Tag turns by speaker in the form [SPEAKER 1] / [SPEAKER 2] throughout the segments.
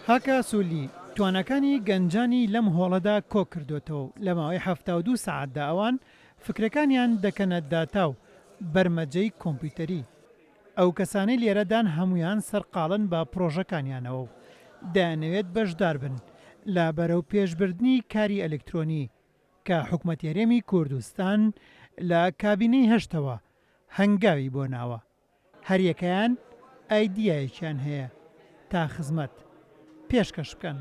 [SPEAKER 1] هاکا سولی تواناکانی گەنجانی لەم هۆڵەدا کۆکردۆتەوە و لە ماوەی 72 سەعاتدا ئەوان فکرەکانیان دەکەنە داتا و بەرمەجەی کۆمپیوتەری. ئەو کەسانەی لێرەدان هەموویان سەرقاڵن بە پڕۆژەکانیانەوە و دەیانەوێت بەشداربن لە بەرەوپێشبردنی کاری ئەلکترۆنی کە حکومەتی هەرێمی کوردستان لە کابینەی هەشتەوە هەنگاوی بۆ ناوە. هەریەکەیان ئایدیایەکیان هەیە تا خزمەت پێشکەش بکەن.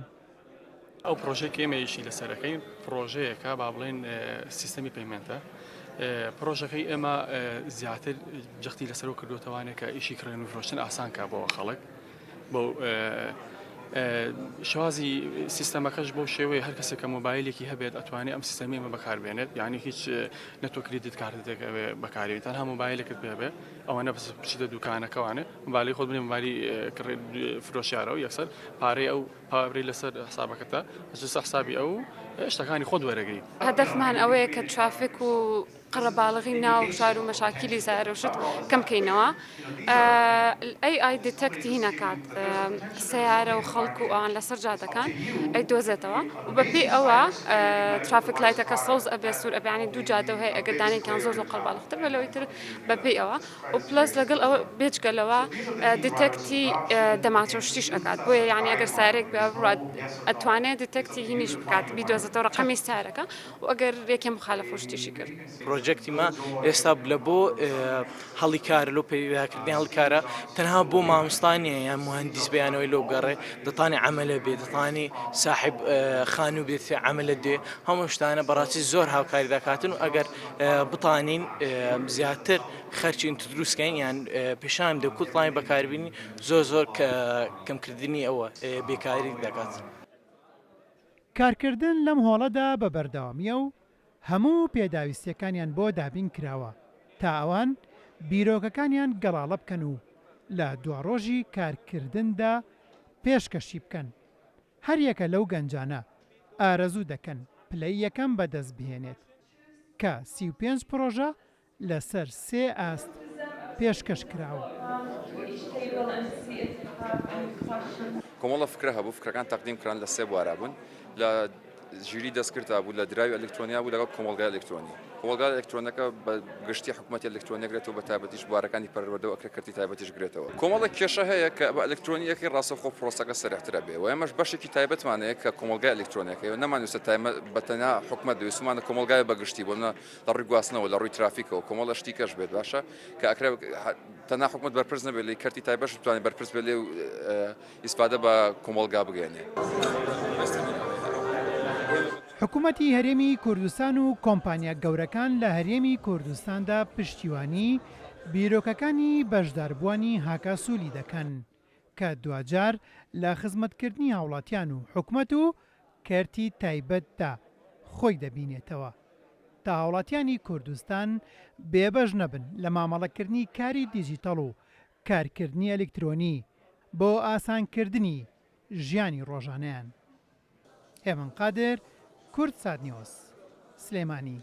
[SPEAKER 2] ئەو پرۆژەی کە ئێمە ئیشی لەسەر ئەکەین پرۆژەیەکە با بڵێین سیستەمی payment ە پرۆژەکەی ئێمە زیاتر جەختی لەسەرەوە کردوتەوانێک کە ئیشی کڕێن و فرۆشتن ئاسان کا بۆ خەڵک بۆ شێوازی سیستەمەکەش بۆ شێوەی هەر کەسێک کە مۆبایلێکی هەبێت ئەتوانێت ئەم سیستەمی ئێمە بەکاربێنێت یعنی هیچ نەتۆ credit card ێک ئەوێ بەکاری تەنها مۆبایلێکت پێ بێ ئەوەنە بەس بچیتە دوکانەکەوانێ مۆبایلی خۆت بنێ مۆبایلی فرۆشیارەوە یەکسەر پارەی ئەو پارەی لەسەر حسابەکەتە ئەچێتە سەر حسابی ئەو شتەکانی خۆت وەرەگری.
[SPEAKER 3] هەدەفمان ئەوەیە کە ترافیک و قەرەباڵغی ناو شار و مەشاکیلی سەیارە و شت کەم کەینەوە. AI detect ی نەکات سەیارە و خەڵک و ئەوان لەسەر جادەکان ئەیدۆزێتەوە و بەپێی ئەوە traffic light ەکە سەوز ئەبێ سوور ئەبێ یانی دوو جادە و هەیە ئەگەر دانێکیان زۆر زۆر قەرەباڵغتر بێ لەوەی تر بەپێی ئەوە و plus لەگەڵ ئەوە بێجگە لەوە detect ی دەماچە و شتیش ئەکات بۆیە یعنی ئەگەر سارێک بێ بڕات ئەتوانێت detect ی هینیش بکات بیدۆزێتەوە ڕقەمی سارەکە و ئەگەر یەکێ مخالفە و شتیشی کرد.
[SPEAKER 4] پرۆجێکتی مە ئێستا لە بۆ هەڵی کار لۆ پەیداکردنی هەڵی کارە تەنها بۆ مامۆستا نییە یان مهندیس بیانەوەی لۆ بگەڕێ دەتانی عەمەلە بێ دەتانی ساحب خانوو بێت عەمەلە دێ هەموو شتانە بەڕاستی زۆر هاوکاری دەکاتن و ئەگەر بتانین زیاتر خەرچی دروستکەین یان پیشان دە کوتڵانی بەکاربینی زۆر زۆر کەمکردنی ئەوە بێکاری دەکات.
[SPEAKER 1] کارکردن لەم هۆڵەدا بە بەردەوامییە و هەموو پێداویستییەکانیان بۆ دابین کراوە تا ئەوان بیرۆکەکانیان گەڵاڵە بکەن و لە دواڕۆژی کارکردندا پێشکەشی بکەن. هەریەکە لەو گەنجانە ئارەزوو دەکەن پلەی یەکەم بەدەست بهێنێت کە 35 پڕۆژە لەسەر سێ ئاست پێشکەش کراوە.
[SPEAKER 5] کۆمەڵە فکرە هەبوو، فکرەکان تەقدیم کران لە سێ بوارا بوون، لە ژیری دەستکردا بوو، لە دراوی ئەلکترۆنیا بوو، لەگەڵ کۆمەڵگای ئەلکترۆنی. کۆمەڵگای ئەلکترۆنەکە بە گشتی حکومەتی ئەلکترۆنی ئەگرێتەوە، بە تایبەتیش بوارەکانی پەروەردە و ئەکرێ کەرتی تایبەتیش گرێتەوە. کۆمەڵێک کێشە هەیە کە بە ئەلکترۆنی ئەکەی ڕاستەوخۆ پرۆسەکە سەریعتر ئەبێ و ئێمەش بەشێکی تایبەتمان هەیە کە کۆمەڵگای ئەلکترۆنیەکەیە و نەمانویستە تایمە بە تەنها حکومەت بێ، ویستومانە کۆمەڵگای بە گشتی بۆ نمونە لە ڕووی گواستنەوە، لە ڕووی ترافیکەوە کۆمەڵە شتی کەش بێت باشە کە ئەکرێ تەنها حکومەت بەرپرس نەبێت لێی کەرتی تایبەتش بتوانێت بەرپرس بێت لێ و ئیسفادە بە کۆمەڵگا بگەیەنێ.
[SPEAKER 1] حکومەتی هەرێمی کوردستان و کۆمپانیا گەورەکان لە هەرێمی کوردستاندا پشتیوانی بیرۆکەکانی بەشداربووانی هاکاسولی دەکەن کە دواجار لە خزمەتکردنی هاوڵاتیان و حکومەت و کەرتی تایبەتدا خۆی دەبینێتەوە تا هاوڵاتیانی کوردستان بێبەش نەبن لە مامەڵەکردنی کاری دیجیتەڵ و کارکردنی ئەلیکترۆنی بۆ ئاسانکردنی ژیانی ڕۆژانەیان. هێمن قادر، کوردسات نیوز، سلێمانی.